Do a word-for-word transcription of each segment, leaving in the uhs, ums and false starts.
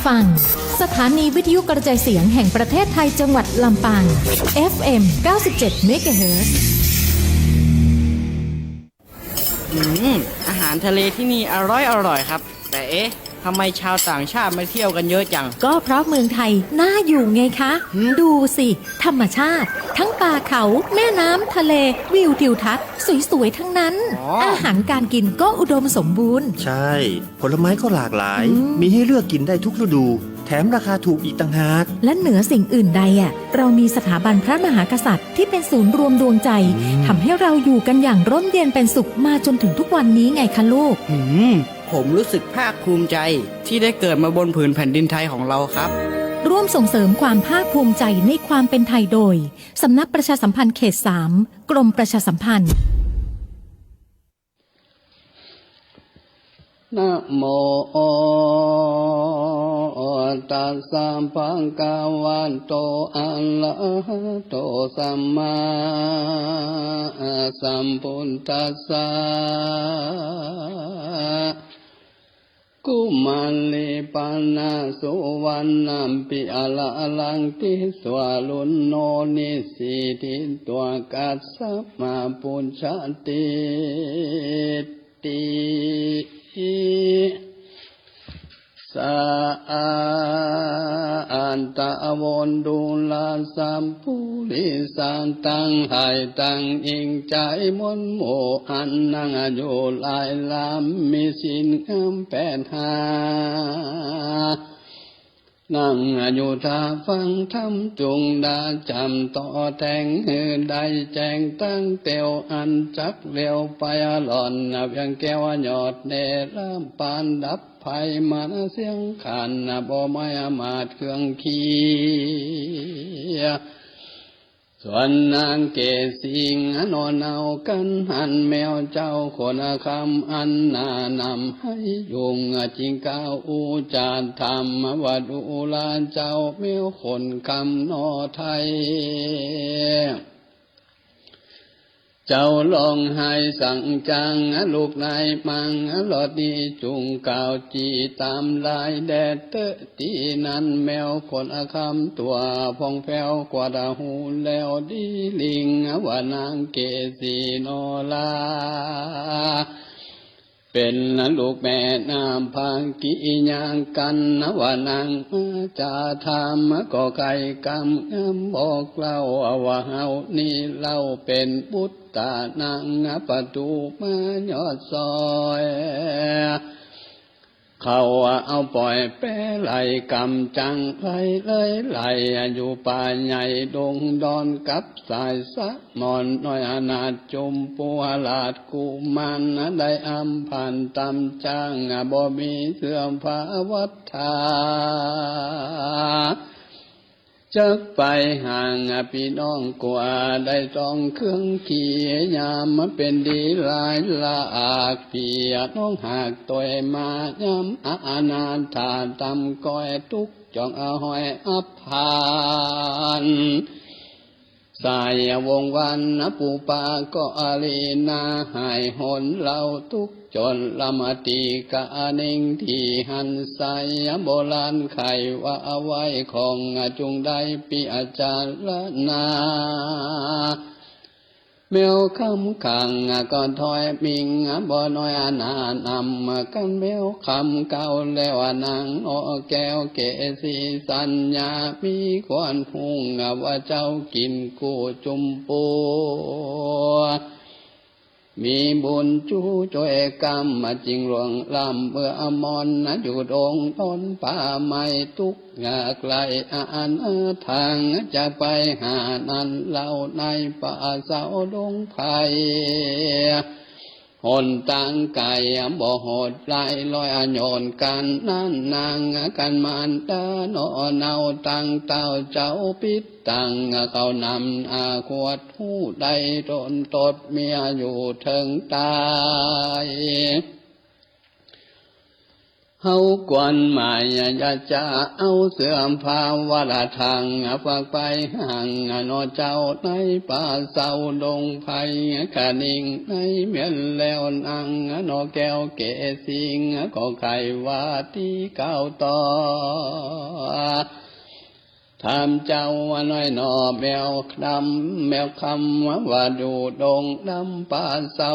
ฟัง สถานีวิทยุกระจายเสียงแห่งประเทศไทยจังหวัดลำปาง เอฟเอ็ม เก้าสิบเจ็ด เมกะเฮิรตซ์ อืม อาหารทะเลที่นี่อร่อยอร่อยครับ แต่เอ๊ะ ทำไมชาวต่างชาติมาเที่ยวกันเยอะจัง ก็เพราะเมืองไทยน่าอยู่ไงคะ หืม ดูสิ ธรรมชาติ ทั้งป่าเขา แม่น้ำ ทะเล วิวทิวทัศน์ สวยๆ ทั้งนั้น อ๋อ อาหารการกินก็อุดมสมบูรณ์ ใช่ ผลไม้ก็หลากหลาย อืม มีให้เลือกกินได้ทุกฤดู แถมราคาถูกอีกต่างหาก และเหนือสิ่งอื่นใดอะ เรามีสถาบันพระมหากษัตริย์ที่เป็นศูนย์รวมดวงใจ อืม ทำให้เราอยู่กันอย่างร่มเย็นเป็นสุขมาจนถึงทุกวันนี้ไงคะลูก อืม ผมรู้สึกภาคภูมิใจที่ได้เกิดมาบนผืนแผ่นดินไทยของเราครับ ร่วมส่งเสริมความภาคภูมิใจในความเป็นไทยโดย สำนักประชาสัมพันธ์เขตสาม กรมประชาสัมพันธ์ นะโมตัสสะ ภะคะวะโต อะระหะโต สัมมาสัมพุทธัสสะ กุมะลิปะนะสุวัณณะปิอะระลัง ติสวะรุณโณ นิสสีทิตวะ กัสสะมะ ปุจฉติ ติ สะอาตะวะ ดูราสัปปุริสะตังหลาย ตังอิงใจ๋มนหมู่ อันนังอยู่หลายลำ มีศีลงามแปดห้า นังอยู่ถ้าฟังธรรม จุ่งดาจ๋ำต่อแตง หื้อได้แจ้งตั้งเตียว อันจักเลี้ยวไปหล่อน เวียงแก้วยอดเนรปาน ดับภัยมารเสี้ยงขาน บ่ไม้อามาตย์เครื่องเคีย ส่วนนางเกศสีหนอนเอากั๋นหัน แม้วเจ้าคนคำอันหน้านำให้ยุ่ง จึงกล่าวอู้จ๋าถามว่า ดูราเจ้า แม้วคนคำหนอไทย เจ้าร้องไห้สังจัง ลูกนายมัง รอดนี้จุ่งกล่าวจี๋ต๋ามลายแด่เต๊อะ ตี้นั้นแม้วคนคำตั๋วผ่องแผ้วกวาดหูแล้วดีลิ่ง ว่านางเกศสีหนอลา เป๋นลูกแม่น้ำภาคียากั๋น ว่านางมาจ๋าถามก็ใค่กำงามบอกเล่า ว่าเฮานี้เล่าเป๋นบุตรต๋านางประตู๋มายอดซอย เขาเอาป่อยแปไล่กำจังไล่เลยไล่ อยู่ป่าใหญ่ดงดอนกับสายสะหมอนน้อย อนาถจุมปูราชกุมารได้อำพรางต๋ามจ้าง บ่มีเสื้อผ้าวัตถา จักไปห่างปี้น้องกั๋วได้ต้องเครื่องขี่ ยามมาเป๋นดีหลายลาก ปี้น้องหากตวยมา ยามอนาถาต๋ามก้อยตุ๊กจ่องอหอยอับพาน สายวงศ์วรรณปูปาก็อลีนา หายหนเล่าตุ๊กจนละมาติกะเน่ง ตี้หันไสยโบราณไขว่าเอาไว้ของ จุ่งได้ปี้อาจารณา แม้วคำขังก็ถ้อยมิ่ง บ่น้อยหน้านำกั๋น แม้วคำเก่าแล้ว นางหนอแก้วเกศสีสัญญา มีควรฮู้ว่าเจ้ากิ๋นกู้จุมปู มีบุญจู้จ้วยกำจึงล่วงล้ำ เมื่อมอนอยู่ดงต้นป่าไม้ ตุ๊กข์ยากไร้อนาถา จะไปหานั้นเล่าในป่าเศร้าดงไพร หนตางไก๋บ่โหดร้าย ร้อยอโยนกั๋นนั้น นางกั๋นมารดาหนอเนา ตังเต้าเจ้าปิดตัง เขานำอาขวดฮู้ได้ตนตด เมียอยู่เถิงตาย เฮากวนหมายอยากจะเอาเสื้อผ้าวัดละถัง ฝากไปหั้งหนอเจ้า ในป่าเซาดงไพร คะนิงในเมียนแล้วนัง หนอแก้วเกศสิงห์ ก็ใค่ว่าตี้กล่าวต่อ ถามเจ้าน้อยหนอแมวดำแมวคำ ว่าอยู่ดงดำป่าเซา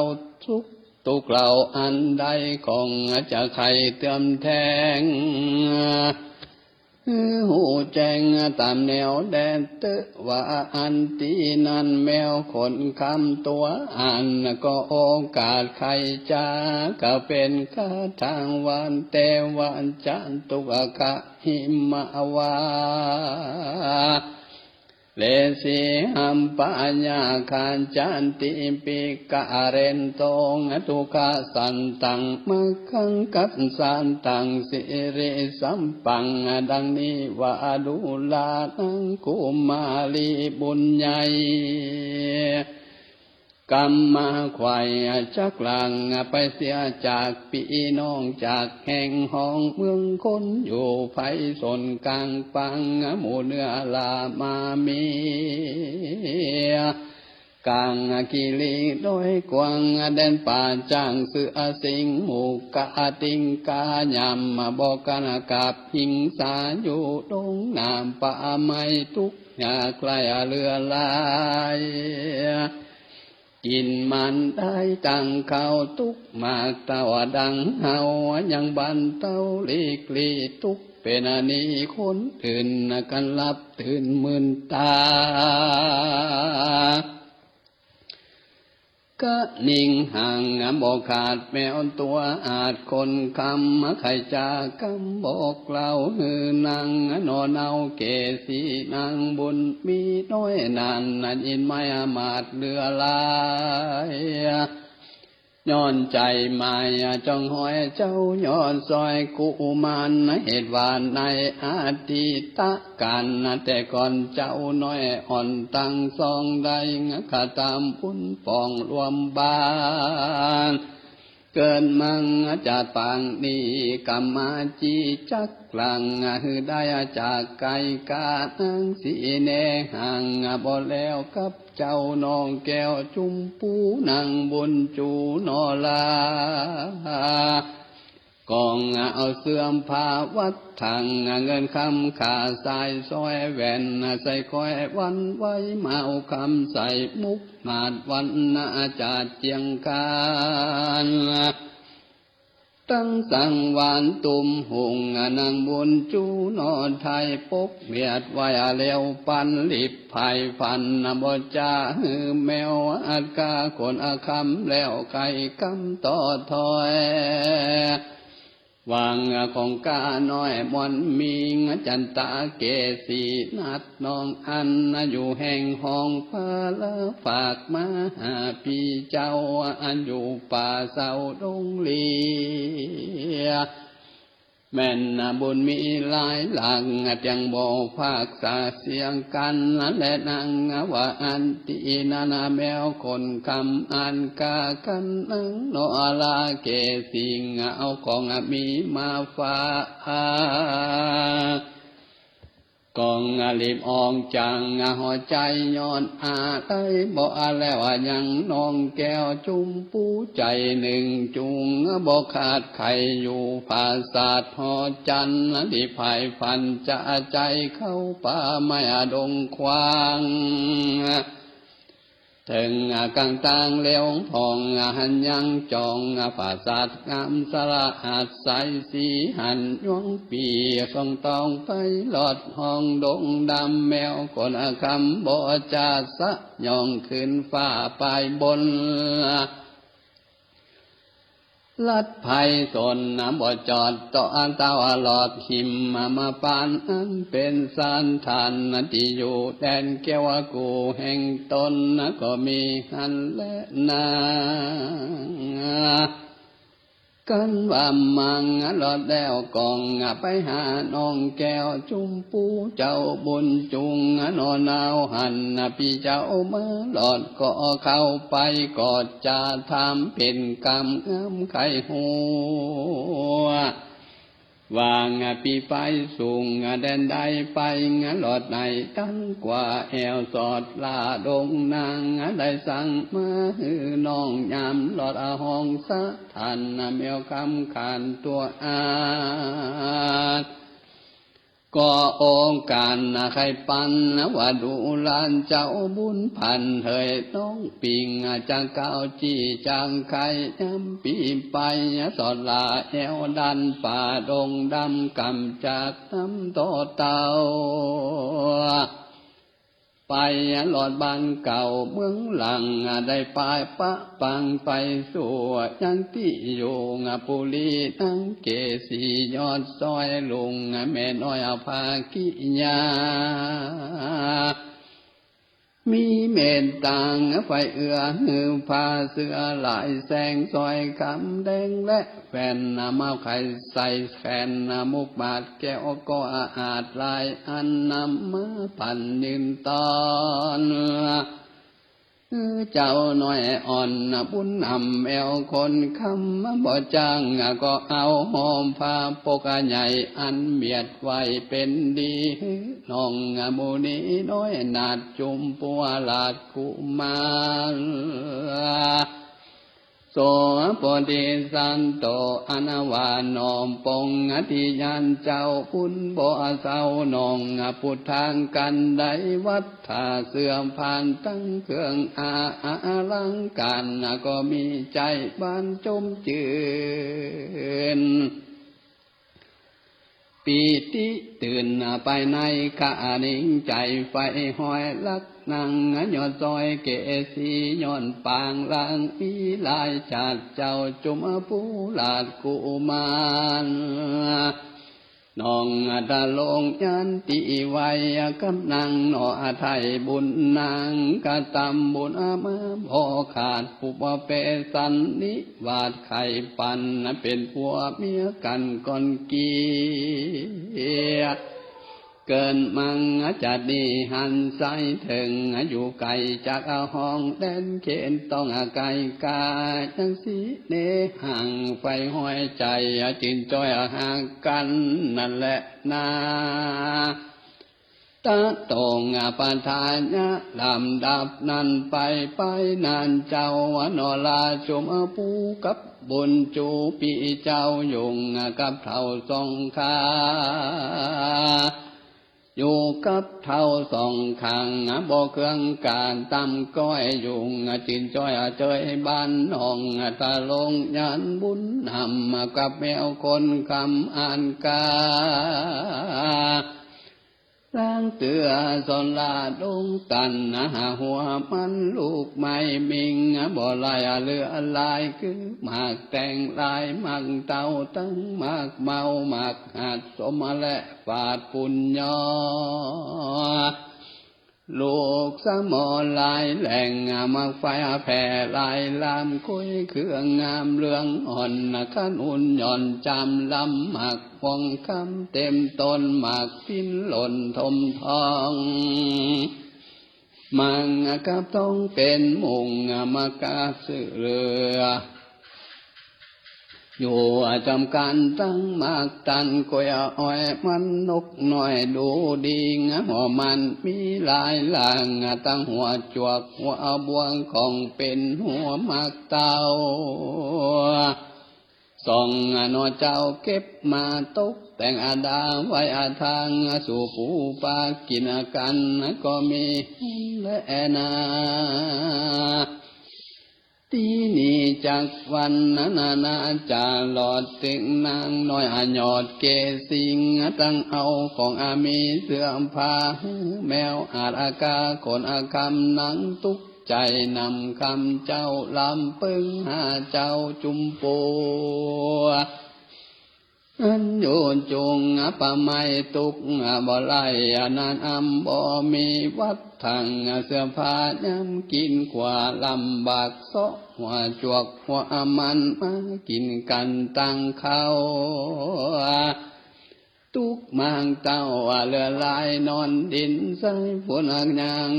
สุข ตุ๊กข์เหล่าอันใด ของจะใค่เติมแทง หื้อฮู้แจ้งต๋ามแนวแดนเต๊อะ ว่าอันตี้นั้นแมวขนคำตั๋วอั้น ก็โอกาสใค่จะ ก็เป๋นกระทั่งวันแต่วันจันทร์ ตุ๊กขะหิมะวา เลสีหัมปะยาคัจจันติ ปิกะเรนโต ทุกขะสันตัง มะคังคัสสันตัง สิริสัมปัง ดังนี้ว่าดูรานัง กุมารีบุญใหญ่ กำมาไขว่จักหลั่งไปเสียจากปี้น้อง จากแห่งฮ้องเมืองคน อยู่ไพศนกลางปัง หมู่เนื้อลามามี กางกิริดอยกว้าง แดนป่าจ้างเสือสิงห์ หมู่กะติงกายำ บ่กั๋นกับหิงสา อยู่ดงหนามป่าไม้ ตุ๊กข์ยากไร้เหลือหลาย กิ๋นมันได้ตังข้าวตุ๊กหมากเต้า ดังเฮายังบรรเทาหลีกลี่ ตุ๊กข์เป๋นอันนี้คนอื่น กั๋นหลับตื่นมื่นตา คะนิงหังบ่ขาดแมวตั๋ว อาจขนคำใค่จะกำบอกเล่า หื้อนังหนอเนาเกศสี นางบุญมีน้อยนั้น ยินไม้อามาตย์เหลือหลาย ย้อนใจ๋หมายจ้องฮอยเจ้ายอดซอยกุมาร เหตุว่าในอดีตกาลแต่ก่อน เจ้าน้อยอ่อนตังสองได้ กระตำบุญปองร่วมบ้าน เกิดมังจะปางนี้ กำมาจี้จักหลั่ง หื้อได้จากไกลกานางสีแนห่าง บ่แล้วกับ เจ้าน้องแก้วจุมปู นางบุญจู๋หนอลา ก่องเอาเสื้อผ้าวัดถัง เงินคำข้าสายสร้อยแหวน ใส่คอยวันไว้เมาคำใส่มุกหมาดวันนาจาดเจียงคาน ตึงสังวาลตุมหุง นางบุญจู๋หนอไทย ปกเมียดไว้แล้วปัน หลีบไพร่ฝันบ่จะหื้อแมว อัดกาคนอาคำแล้วไขกำต่อถอย วางของกาน้อยมอนมี จันตาเกศสีนัด น้องอันอยู่แห่งฮ้อง พาลาฝากมาหาปี้เจ้า อันอยู่ป่าเซาดงเหลีย แม่นบุญมีหลายหลัก เตียงบ่ปากษาเสียงกั๋น และนางว่าอันตี้นั้น แมวขนคำอันกากั๋นนั้น หนอลาเกศสิงห์ เอาของมีมาฝาก ก่องหลีบออกจังหัวใจ๋ ย้อนอาลัยบ่แล้วยัง น้องแก้วจุมปู๋ใจ๋นึ่งจุง บ่ขาดใค่อยู่ผาสาทหอจันทร์ ตี้ไพร่ฝันจะใจ๋เข้าป่าไม้ดงควาง เถิงกั๋งตางเหลียวผ่อง หันยังจ่องผาสาทงามสละหัสใส สีหันยวงปี้ส่องตองไป ลอดฮ้องดงดำ แมวขนคำบ่จะสะหย่องขึ้นฟ้าไปบน ลัดไพร่สนบ่จอดต่อเต้า ลอดหิมมาปาน อันเป๋นสถานตี้อยู่แดนแก้วกู้แห่งตน ก็มีหั้นแลนา กั๋นว่ามังลอดแล้วก่อง ไปหาน้องแก้วจุมปู๋ เจ้าบุญจุงหนอหนาวหั้น ปี้เจ้ามาลอดก็เข้าไป ก็จะถามเป๋นกำงามใค่ฮู้ วางปีไปสูงแดนใดไป หลอดในตันกว่าแอวสอดลาดงนาง ได้สั่งมาหื้อน้องยามหลอดห้องสะท้าน แมวคำขานตั๋วอาด ก็โอการใค่ปันว่าดูหลานเจ้าบุญพัน เหยน้องปิงจะก้าวจี้จางไขย้ำปีไป สอดลาแอวดันป่าดงดำ กำจากน้ำต่อเต้า ไปหลอดบ้านเก่าเมืองหลัง ได้ปายปะปังไปสู่ยังตี้อยู่ ปุรีนางเกสียอดซอยลุง แม่น้อยภากิยา มีเมตตาใฝ่เอื้อหื้อผ้าเสื้อลายแสง สร้อยคำแดงและแหวน มาไขใส่แขน มุกบาทแก้วก็อาดหลายอัน นำมาพันยืนต้อน เจ้าน้อยอ่อนบุญนำแอวคนคำบ่จ้าง ก็เอาห่มผ้าปกใหญ่อันเมียดไว้เป๋นดี หื้อน้องหมู่นี้น้อยนาถจุมปัวราชกุมาร โสโพธิสัตโต อันว่าน้อมปองอธิญาณเจ้าบุญบ่เศร้า น้องพุทธังกันไดวัตถาเสื้อผ้าตังเครื่องอาอาลังก๋าร ก็มีใจ๋บานจมจื้น ปีติตื่นภายในข้านิ่งใจ๋ใฝ่ห้อยรักนางยอดซอยเกสี ย้อนปางลางมีหลายชาติ เจ้าจุมปูราชกุมาร น้องอัตลงยันติไว้กับนางหน่อไถ่บุญนางกระตำบุญมาบ่ขาด ปุพเพสันนิวาสไข่ปันเป๋นผัวเมียกั๋นก่อนเกีย เกิดมังจัดนี้หันใสเถิง อยู่ไก๋จากห้องแดนเขตต้องไก๋กา จักสิเนห่างใฝ่ห้อยใจ๋ จื่นจ้อยฮักกั๋นนั่นแหละนา ตะตงปทายะลำดับนั้นไป ไปนั้นเจ้าหน่อลาจุมปูกับบุญจูปี้เจ้า อยู่กับเฒ่าสองข้า อยู่กับเฒ่าสองข้าง บ่เคืองก๋านตำก้อย อยู่จื่นจ้อยเจยบ้านน้อง ตะลงยันบุญนำกับแมวคนคำอันกา ล้างเตื้อสอนลาดงตัน หัวมันลูกไม้มิง บ่ไหลเหลือหลาย คือหมากแตงหลายหมากเต้า ตึงหมากเมาหมากหัดสมและฝาดปุญญอ ลูกสมอหลายแหล่ง หมากไฟแผ่หลายลาม คุยเครื่องงามเหลืองอ่อน ขนุนหย่อนจามลำหมาก พวงคำเต็มต้นหมาก ปิ้นหล่นทมทอง หมากกับทองเป๋นมุง หมากกาบเสื้อ อยู่จำกั๋นตึงหมากตัน กล้วยอ้อยมันนกน้อยดูดี หัวมันมีหลายหลาง ตึงหัวจวกหัวบวง ของเป๋นหัวหมากเต้า สองหน่อเจ้าเก็บมาตกแต่งอาดาไว้อาทาง สู่ปูปลากิ๋นกั๋น ก็มีแลนา ตี้นี้จักวันนานาจา หลอดเถิงนางน้อยยอดเกสิง ตึงเอาของอามีเสื้อผ้า แมวอาดอากาขนอาคำ นังตุ๊กใจ๋นำคำเจ้า ลำเปิงหาเจ้าจุมปู อันอยู่จุงประไมตุ๊กข์บ่ไหล อันนั้นอำบ่มีวัดถัง เสื้อผ้ายามกิ๋นกว่าลำบาก เซาะหัวจวกหัวมันมากิ๋นกั๋นตังข้าว ตุ๊กข์หมากเต้าเหลือหลายนอนดิน ใส่ฝุ่นยาง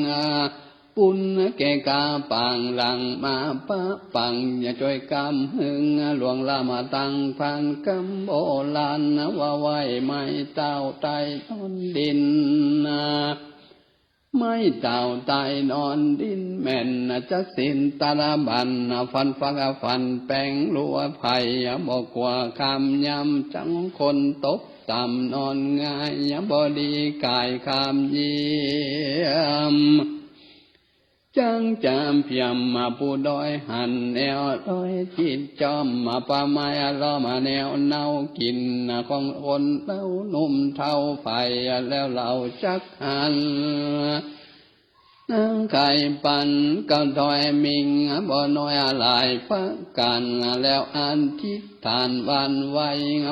ปุญแก่ก๋าปางหลังมาปะปัง อย่าจ้วยกำหึง ล่วงล้ำมาตังพันกำโบราณ ว่าไว้ไม้เต้าใต้นอนดิน ไม้เต้าใต้นอนดินแม่น จักศีลตะละบัน ฟันฟักฟันแปงลัวภัย บ่กั๋วคำยำจังคนตกต่ำนอนง่าย บ่ดีกายคำเยี่ยม จังจำเพียมมาผู้ด้อยหันแนวด้อยจิตจอมมาป่าไม้ล้อมมาแนวเนากิ๋นของคนเฒ่าหนุ่มเฒ่าไปแล้วเฮาจักหัน นางไข่ปันก็ถอยมิ่งบ่น้อยหลายประก๋าน แล้วอธิษฐานหวั่นไหว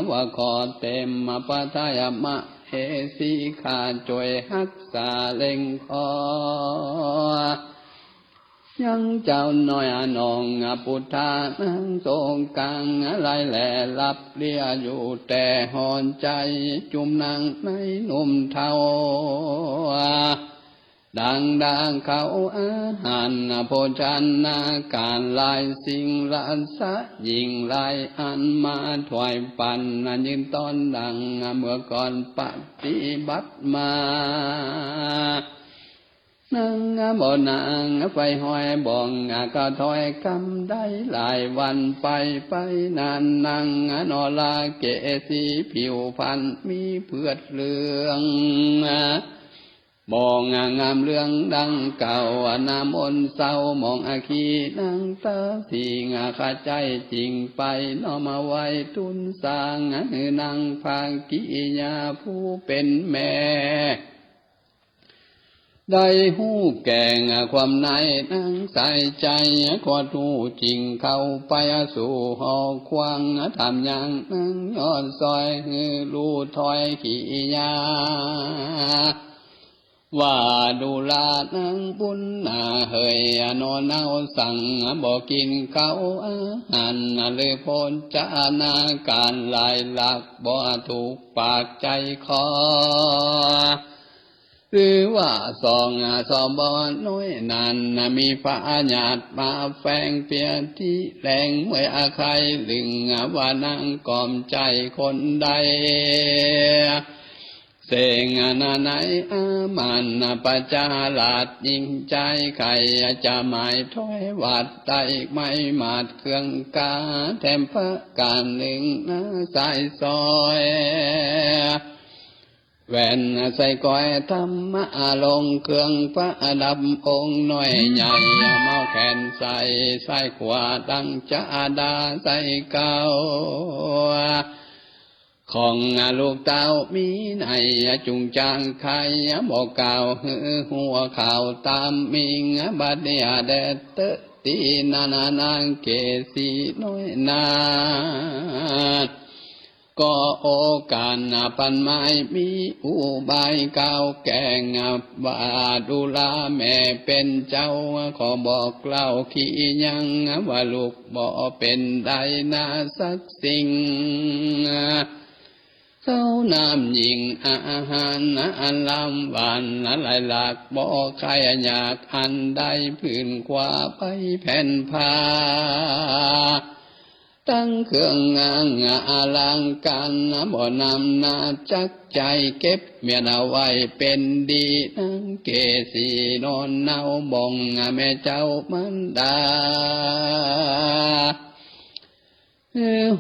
ว่าขอเตมพระทัยมเหสีข้าจ้วยฮักษาเล็งคอ ยังเจ้าน้อยน้องปุทธานางทรงกลางไหลแลหลับเลียอยู่แต่หอนใจ๋ จุ่มนางในหนุ่มเฒ่า ดังดาเขาอาหารโภชนาก๋ารหลายสิ่งราชหญิงหลายอันมาถวายปั๋น ยืนต้อนดังเมื่อก่อนปฏิบัติมา นางบ่นางไปห้อยบ่อง ก็ถอยกำได้หลายวันไป ไปนานนางนอราเกสีผิวพรรณมีเผือดเหลือง บ่งามเรื่องดังเก่า นามนเศร้ามองอาคีนางตาสิงขะใจจริงไป น้อมมาไหว้ทูลสร้างหื้อนางภากิยาผู้เป๋นแม่ ได้ฮู้แก่งความในนางใส่ใจ๋ ขอทู้จริงเข้าไปสู่หอขวาง ถามยังนางยอดซอยหื้อลู่ถอยกิยา ว่าดูลานางบุญนาเหย นอนเอาสั่งบ่กิ๋นข้าวอาหาร หรือโภชนาก๋ารหลายหลากบ่ถูกปากใจ๋คอ หรือว่าสองสบน้อยนั้น มีพญาติมาแฝงเปียที่แหลง เมื่อยอาใคร่ลึงว่านางกอมใจ๋คนใด เสงนาในอามันประจาราชยิ่งใจ๋ ใครจะหมายถ้อยหวัดได้ไม้หมาดเครื่องกา แถมประก๋านนึ่งนาสายสร้อย แหวนสร้อยคอทำมาลง เครื่องประดับองค์น้อยใหญ่ เมาแขนใส่ซ้ายขวาดังจาดาใส่เกล้า ของลูกเต้ามีในจุงจางใคร บ่กล่าวหื้อหัวข่าวต๋ามมิ่ง บัดนี้แด่เต๊อะตี้นั้นนางเกสีน้อยนา ก็โอกาสปันไม้มีอุบายกล่าวแก่งว่าดูราแม่เป๋นเจ้า ขอบอกเล่าขี้ยังว่าลูกบ่เป๋นได้นาสักสิ่ง ข้าวน้ำยิ่งอาหารอันลำหวานหลายหลากบ่ใค่อยากอันใด ผืนคว้าไปแผ่นผ้า ตั้งเครื่องงางอลังก๋ารบ่นำนาจักใจ๋ เก็บเมียนเอาไว้เป๋นดี นางเกสีนอนเนาบ่องแม่เจ้ามารดา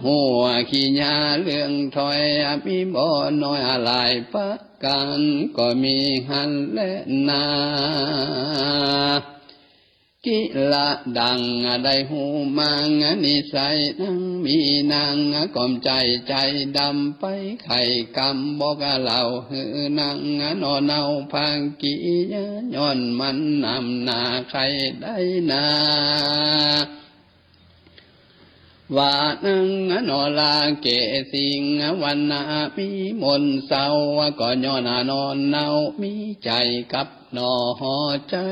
หัวขี้ยาเรื่องถ้อยมีบ่น้อยหลายประก๋าน ก็มีหั้นแลนา กิละดังได้ฮู้มานิสัยนาง มีนางกอมใจ๋ใจ๋ดำไป ใค่กำบอกเล่าหื้อนางนอนเนาภากิยา ย้อนมันนำนาใค่ได้นา ว่านางนอราเกสิงวรรณามีมนต์เศร้า ก็ย้อนนอนเนามีใจ๋กับหน่อหอใจ๋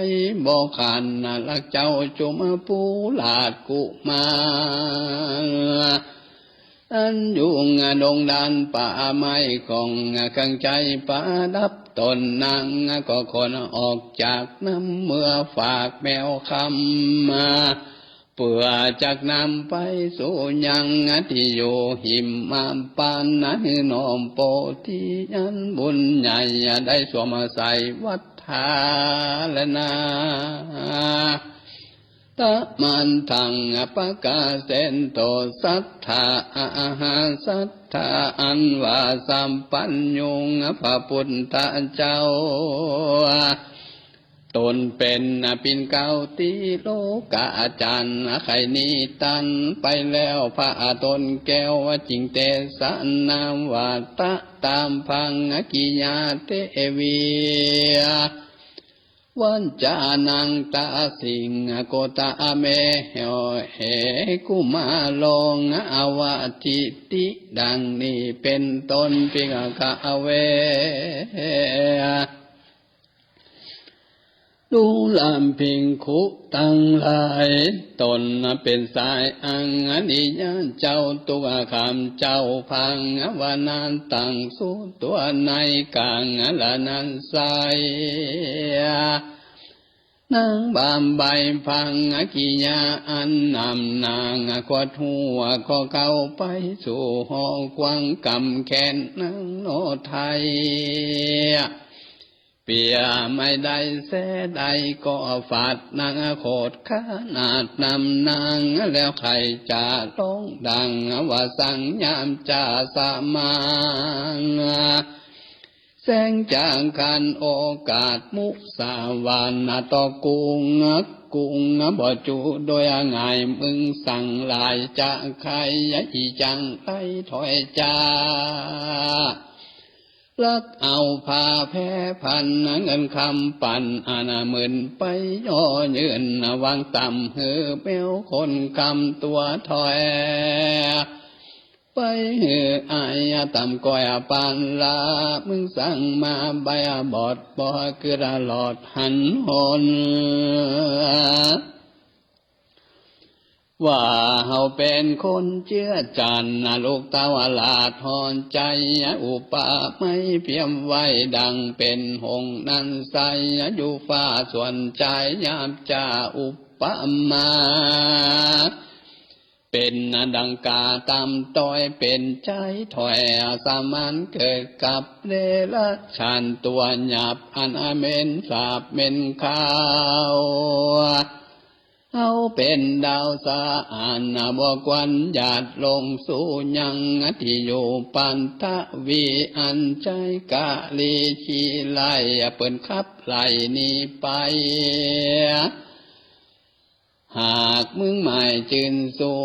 บ่ขัน รักเจ้าจุมภูราชกุมาร อันอยู่ดงดานป่าไม้ของเครื่องใจ๋ประดับ ต๋นนางก็ขนออกจากน้ำเมือฝากแมวคำมา เปื้อจักนำไปสู่ยังตี้อยู่หิมมาปานนั้น หื้อน้อมโปธิญาณบุญใหญ่ได้สวมใส่วัฏฏาแลนา ตะมันตัง ปะกาเสนโต สัตถา อาหาสัตถา อันว่าสัพพัญญู พระพุทธเจ้า ต๋นเป๋นปิ่นเกล้าติโลกาจารย์ ใค่นิตันไปแล้ว พระต๋นแก้วจึงเตสนาว่า ตะตามพังกิยาเตวี วัจจานังตะสิง โคตะเม เห กุมารโลง อวทิฏฐิ ดังนี้เป๋นต้น ภิกขะเว ดูราภิกขุตังหลาย ต๋นเป๋นสายอังคณิยะเจ้า ตุกขัมเจ้า ภังวนาตัง สุตวา ในกังละนั้นไซ นางบำไบภังกิยาอันนำ นางขวดหัวก็เข้าไปสู่ห้องกว้าง กำแขนนางโนไทย เปียไม่ได้แสใดก็ฝาดนางโขดขนาดนำนาง แล้วใค่จะร้องดังว่าสังยามจะสมาง แสงจากขันโอกาสมุสาวาทต่อกุง กุงบ่จุโดยง่าย มึงสังหลายจะใค่อีจังไล่ถอยจา ลักเอาผ้าแพร่พันเงินคำปัน อันหมื่นไปย่อยื่นวางต่ำ หื้อแมวคนคำตั๋วถอย ไปหื้ออายต่ำก้อยปานลา มึงสั่งมาใบ้บอดบ่กึ๊ดหลอดหันหน ว่าเฮาเป๋นคนเจื้อจันทน์ ลูกเต้าหลาดฮ้อนใจ๋ อุปมาเปรียบไว้ดังเป๋นหงส์นั้นไซ อยู่ฟ้าส่วนใจ๋หยาบจ้า อุปมา เป๋นดังก๋าตำต้อย เป๋นใจ๋ถ้อยสมานเกิดกับเดรัจฉานตั๋วหยาบ อันเหม็นสาบเหม็นคาว เฮาเป๋นดาวสะอาดบ่ควรหยาดลงสู่ยังตี้อยู่ปัตตภี อันใจ๋กะลีขี้ไล่ เปิ้นขับไล่หนีไป หากมึงหมายจื้นสู้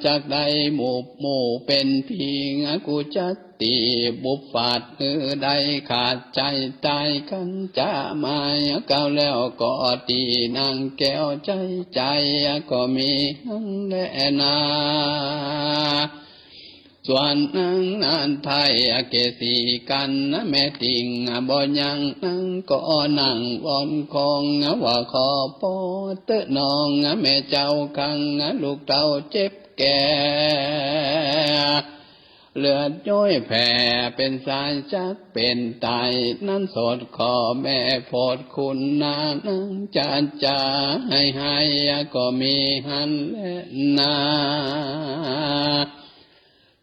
จักได้หมู่หมู่เป๋นผิง กูจักตี้บุบฟาดหื้อได้ขาดใจ๋ต๋าย คันจะหมายก้าวแล้วก็ตี้นางแก้วใจ๋ใจ๋ ก็มีหั้นแลนา ส่วนนางนาฏไทยเกสีกัน แม่ติ่งบ่ยัง นางก็นั่งวอนของ ว่าขอปอดเต๊อะน้อง แม่เจ้าคัง ลูกเต้าเจ็บแก่ เลือดย้อยแผ่เป๋นสายจักเป๋นต๋าย นั้นสดขอแม่โผดคุณนา นางจะจะให้หายก็มีหั้นแลนา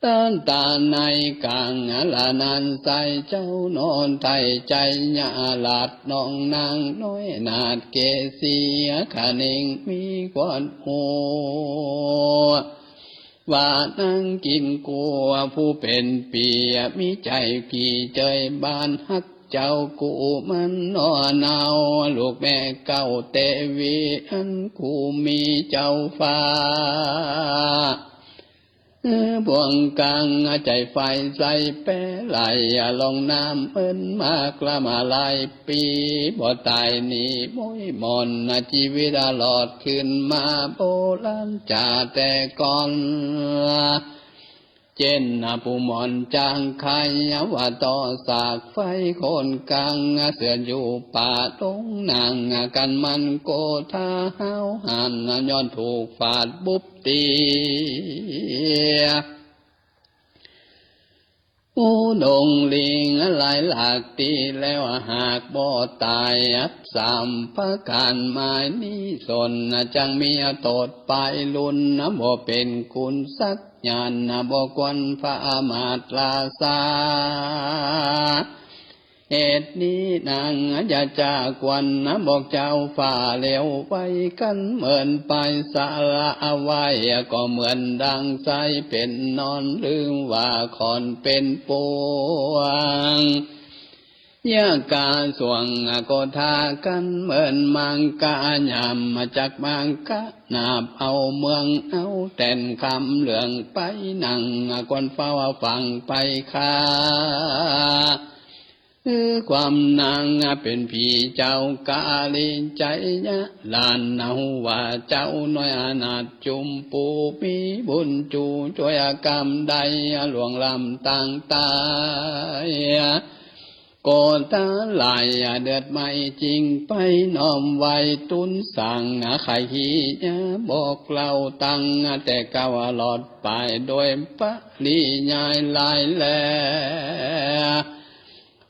ตันตาในกังละนั้นไซ เจ้านาฏไทยใจ๋หยาหลาดน้องนางน้อยนาฏเกสี ขะนิงมีควรฮู้ ว่านางกิ๋นกั๋วผู้เป๋นเปีย มีใจ๋กี่เจยบานฮักเจ้ากูมันหนอเนา ลูกแม่เก้าเตวี อันกูมีเจ้าฟ้า เออ บ่วงกลางใจ๋ไฟใส่แปไหล ลองน้ำเปิ้นมากละมาหลายปี๋ บ่ต๋ายหนีม้อยหม่อน จีวิตหลอดคืนมา โบราณจ๋าแต่ก่อน เจ้นผู้หม่อนจางไข ว่าต่อสากไฟโคนกลาง เสืออยู่ป่าดงนาง กันมันโกธาห้าวหัน ย้อนถูกฟาดบุบ เตีย หมูดงลิงหลายหลากตี้แล้วหากบ่ต๋าย สามประก๋านหมายนี้สน จักมีโต้ษไปรุน บ่เป๋นกุณสักหยาด บ่ควรประมาทราชา เหตุนี้นางจะจะควรบอกเจ้าฝ่าเร็วไว กันเหมือนไปสละไว้ ก็เหมือนดังไส้เป๋นนอน ลืมว่าขอนเป๋นปวง ยากาส่วงก็ทากันเหมือนมังกะยำ จักมังกะนาบเอาเมือง เอาแต้นคำเหลืองไปนั่ง ควรเฝ้าฟังไปข้า คือความนางเป๋นผีเจ้ากาลี ใจ๋ยะหลาน ฮู้ว่าเจ้าน้อยอนาถจุมปู มีบุญจูช่วยกำได้ ล่วงล้ำตางต๋าย ก็ต๋าหลายเดือดไหม้จริง ไปน้อมไหว้ตุ๊นสัง ใค่ฮียะบอกเล่าตัง แต่เก่าหลอดไปโดยปริยายหลายแล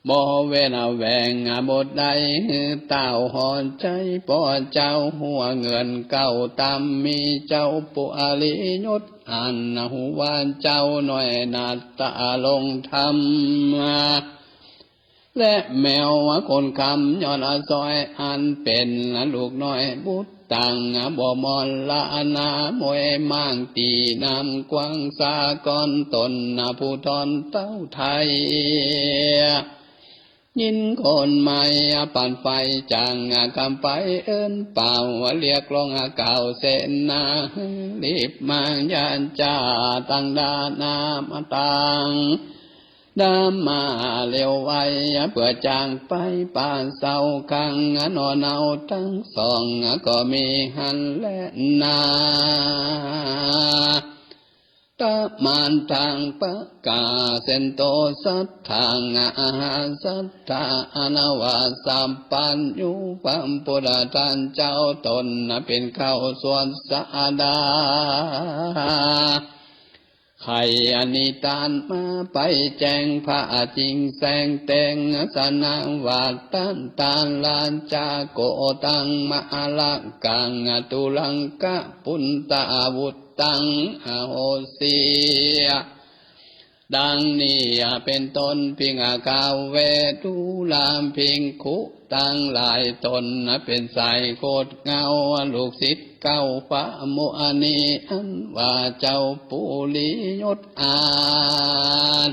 บ่เว้นแหว่งบ่ได้ หื้อเต้าห่อใจ๋ ป้อเจ้าหัวเงินเก่าต๋าม มีเจ้าปุริยศอัน ฮู้ว่าเจ้าน้อยนาถตะลงธรรม และแมวคนคำยอดซอย อันเป๋นลูกน้อยบุตรตัง บ่มรณะมวยม่าง ตี้น้ำกว้างสากร ต๋นผู้ทอนเต้าไทย ยินคนไม้ปั่นไฟจ๋าง กำไปเอิ้นเป่า เรียกร้องกล่าวเสนา หื้อรีบมา อย่าจ๋าตังดานามาตัง ดามาเร็วไว เปื้อจ้างไปป่าเศร้าคัง หน่อเนาตังสอง ก็มีหั้นแลนา ตะมานตังปะกาเสนโต สัตถาอาหาสัตถา อนวาสัพพัญญู พระปุทธเจ้าต๋นเป๋นเข้าสวดสาดา ไขนิทานมาไปแจ้ง พระจริงแสงแตง สนาวาตันตาราจาโกตัง มะละกัง ตุลังกะปุนตาวุตตัง อโหสิ ดังนี้เป๋นต้น ภิกขะเวททุราภิกขุตังหลายต๋น เป๋นสายโคตรเหง้า ลูกศิษย์เก้าพระมุนี อันว่าเจ้าปุริยศอาจ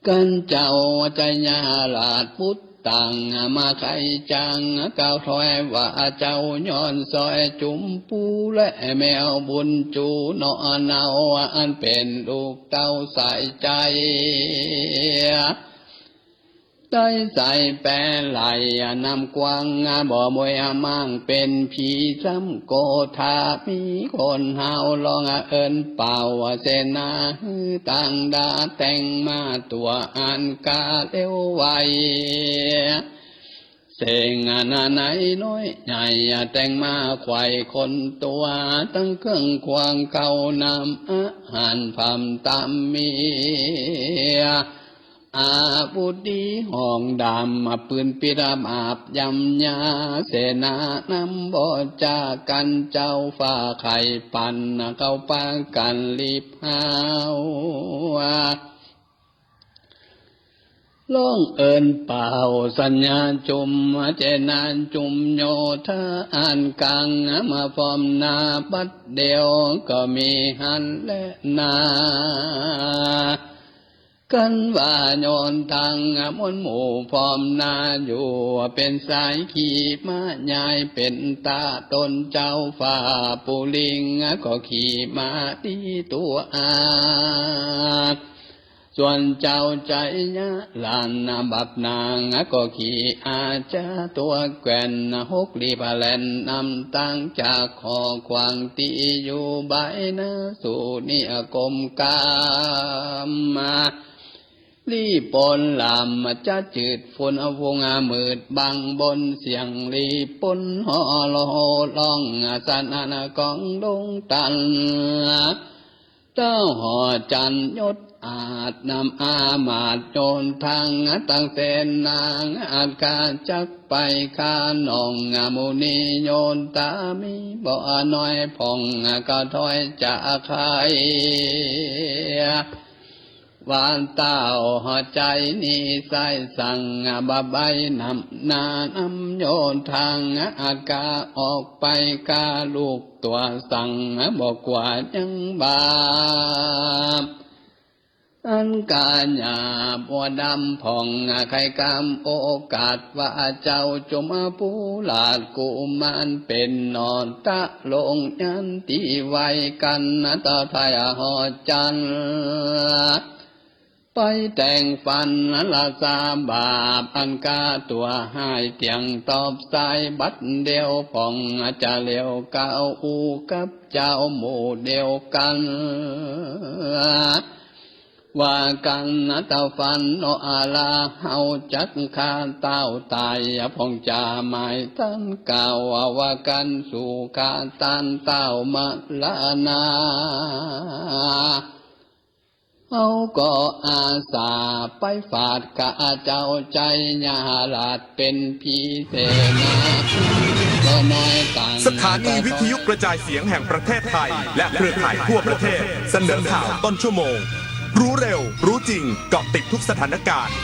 กันเจ้าไชยราชบุตรตัง มาไขจ๋างกล่าวถอยว่า เจ้าย้อนซอยจุมปูและแมวบุญจู หน่อเนาอันเป๋นลูกเต้าสายใจ๋ ใจ๋ใสแปรไหลน้ำกว้าง บ่มวยม่างเป๋นผีซ้ำ โกธามีคนฮาวร้องเอิ้นเป่า เสนาหื้อตังดาแต่งมาตั๋วอันกาเร็วไว เสนาในน้อยใหญ่แต่งมาไขว่คนตั๋ว ตังเครื่องควงเข้านำอาหารพร่ำต๋ามมี อาวุธดีหอกดาบ ปืนปิดบาบยำยา เสนานำบ่จากั๋น เจ้าฝ่าไขปั่น เข้าปากั๋นรีบฮาว ร้องเอิ้นเป่าสัญญาจุม เจนาจุมโยธาอันกั๋ง มาพร้อมหน้าบัดเดี่ยว ก็มีหั้นแลนา กันว่าโยนตังมวลหมู่พร้อมหน้าอยู่ เป๋นสายขี่ม้าใหญ่เป๋นต๋าต๋น เจ้าฝ่าปุริงก็ขี่ม้าดีตั๋วอาด ส่วนเจ้าไชยะหลานบับนาง ก็ขี่อาชาตั๋วแกว่น หกลีบแล่นนำตังจากหอขวางตี้อยู่ใบหน้าสู่นิคมกาม ลีบปนลำจะจืดฝุ่นเอาวงมืดบังบน เสียงลีบปนห่อโลร้องสนั่นก้องดงตัน เต้าหอจันยศ อาสนำอามาตย์โยธัง ตังเสนาอัคคาจักไปข้าน้องมุนีโยธา มีบ่น้อยพ่องก็ถอยจากใค่ ว่าเต้าใจ๋นี้ใส่สั่งบ่ใบ้นำหน้านำโยธัง อัคคาออกไปข้าลูกตั๋วสั่ง บ่กลัวยังบาป อันก๋าหยาบอัวดำพ่อง ใค่กำโอกาสว่าเจ้าจุมพูราชกุมาร เป๋นหน่อตะลงยันตี้ไหว้กั๋น ตะไถ่ฮอดจันทร์ ไปแต่งฟันละสาบาป อันก๋าตั๋วฮ้ายเตี้ยงตอบสาย บัดเดี่ยวพ่องจะเหลียวก้าวอู้กับเจ้าหมู่เดียวกั๋น ว่ากั๋นตะฟันโนอาลา เฮาจักฆ่าเต้าต๋าย พ่องจะหมายตันกล่าวว่ากั๋นสู่ฆ่าตันเต้ามรณา เฮาก็อาสาไปฝาดกับเจ้าไชยราชเป๋นพิเศษนา บ่น้อยต่าง สถานีวิทยุกระจายเสียงแห่งประเทศไทย และเครือข่ายทั่วประเทศ เสนอข่าวต้นชั่วโมง รู้เร็ว รู้จริง เกาะติดทุกสถานการณ์